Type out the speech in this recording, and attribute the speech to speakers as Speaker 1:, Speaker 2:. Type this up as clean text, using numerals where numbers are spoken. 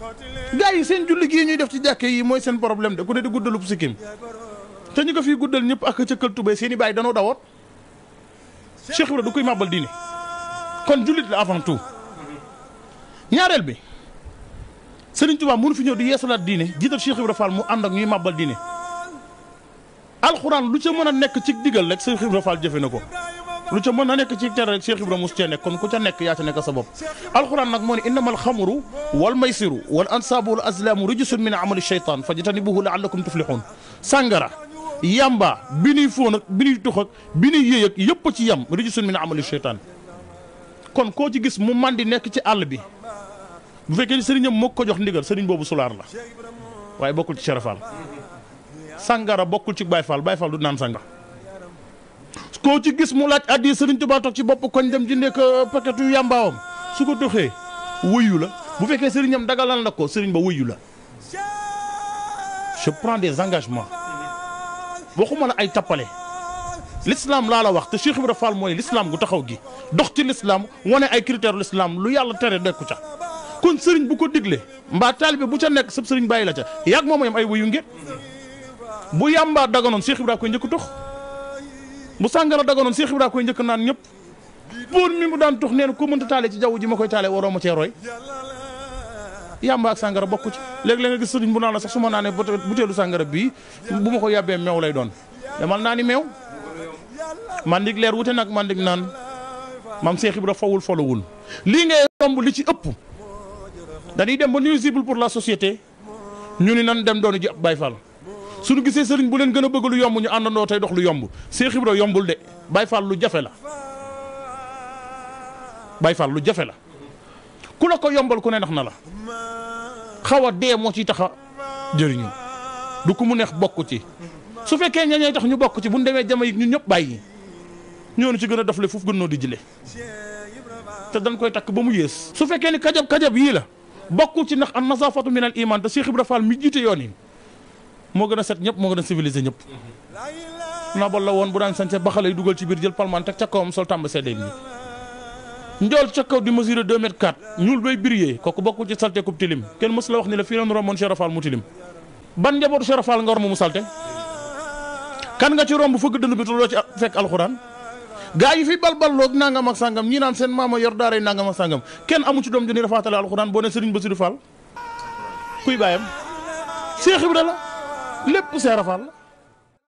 Speaker 1: gars yi seen julli gii ñuy def ci jàkke yi mooy seen problème de ku ne di guddalub sikkim te ñu ko fii guddal ñëpp ak cëkkal tubéy seen i baay danoo dawoot Cheikh Ibra du koy màbbal diine kon jullit la avant tout. ñaareel bi Serigne Touba mënu fi ñëw di yeesalaat diine jiital Cheikh Ibra Fall mu ànd ak ñuy màbbal diine alxuraan lu ca mën a nekk ci digal rek Cheikh Ibra Fall jëfe na ko lu ca mën a nekk ci tere rek Cheikh Ibra mus cee nekk kon ku ca nekk yaa ca nekk sa bopp. alxuraan nag moo ne innamal xamru wal maysiru wal ansaabu wal azlaamu rijsun min amali shaytaan fajtanibuhu laallakum tuflixuun sàngara yamba bi ñuy fóon ak bi ñuy tux ak bi ñuy yëy ak yëpp ci yam rijsun min amali shaytaan kon koo ci gis mu man di nekk ci àll bi bu fekkee ni sëriñam moo ko jox ndigal sëriñ boobu sulaar la waaye bokkul ci Cheikh Fall sàngara bokkul ci Baye Fall Baye Fall du naan sàngara koo ci gis mu laaj addi sëriñ Tuubaa toog ci bopp koñ dem jëndee ko paquetu yàmbaawam su ko doxee wëyu la bu fekkee sëriñam dagalal na ko sëriñ ba wëyu la je prends des engagements waxuma la ay tappale l'islam laa la wax te Cheikh Ibra Fall mooy l'islam gu taxaw gi dox ci l'islam wane ay critères l'islam lu yàlla tere dekku ca kon sëriñ bu ko digle mbaa taalibe bu ca nekk sab sëriñ bàyyi la ca yàgg moom yam ay wuyu ngeen bu yàmbaa daganoon Cheikh Ibra koy njëkk tux bu sàngara daganoon Cheikh Ibra koy njëkk naan ñëpp pour mi mu daan tux nee na ko mënta taale ci jaww ji ma koy taale waroo ma cee roy yàmbaa ak sàngara bokku ci léeg-léeg nga gis sëriñ bu naan la sax su ma naanee buteelu sàngara bii bu ma ko yàbbee meew lay doon demal naa ni meew mandig leer wute nag mandig naan maam Cheikh Ibra fawul folowul lii ngay romb li ci ëpp dañuy dem ba nuisible pour la société ñu ni nan dem doonu ji ab Baye Fall suñu gisee sëriñ bu leen gën a bëgg lu yomb ñu àndandoo tey dox lu yomb Cheikh Ibra yombul de Baye Fall lu jafe la Baye Fall lu jafe la ku la ko yombal ku ne nax na la xaw a dee moo ciy tax a jëriñu du ko mu neex bokk ci su fekkee ñañay tax ñu bokk ci bu ñu demee jama yi ñun ñëpp bàyyi ñoo ci gën a dafle foofu gën noo di jële te dañ koy takk ba mu yées su fekkee ni kajab yii la bokkul ci ndax an nasafatu min al iman te Cheikh Ibra Fall mi jiite yoon yi moo gën a set ñëpp moo gën a civilisé ñëpp nabal la woon bu daan sañse ba xale yi dugal ci biir jël palmaan teg ca kawam sol tàmb sedde mi njool ca kaw di mesure 2 mètres 4 ñuul bay briller kooku bokkul ci salte kub tilim kenn mës la wax ni la fii la nu romboon Cheikh Ibra Fall mu tilim ban njabootu Cheikh Ibra Fall nga romb mu salte kan nga ci romb fëgg dënd bi tuloo ci fekk alxuraan gaa yi fi balballoog nangam ak sangam ñii naan seen maama yor daaray nangam ak sangam kenn amu ci doom ju ni rafaatale alxuraan boo ne Serigne Bassirou Fall kuy bàyyam Cheikh Ibra la lépp Cheikh Ibra Fall la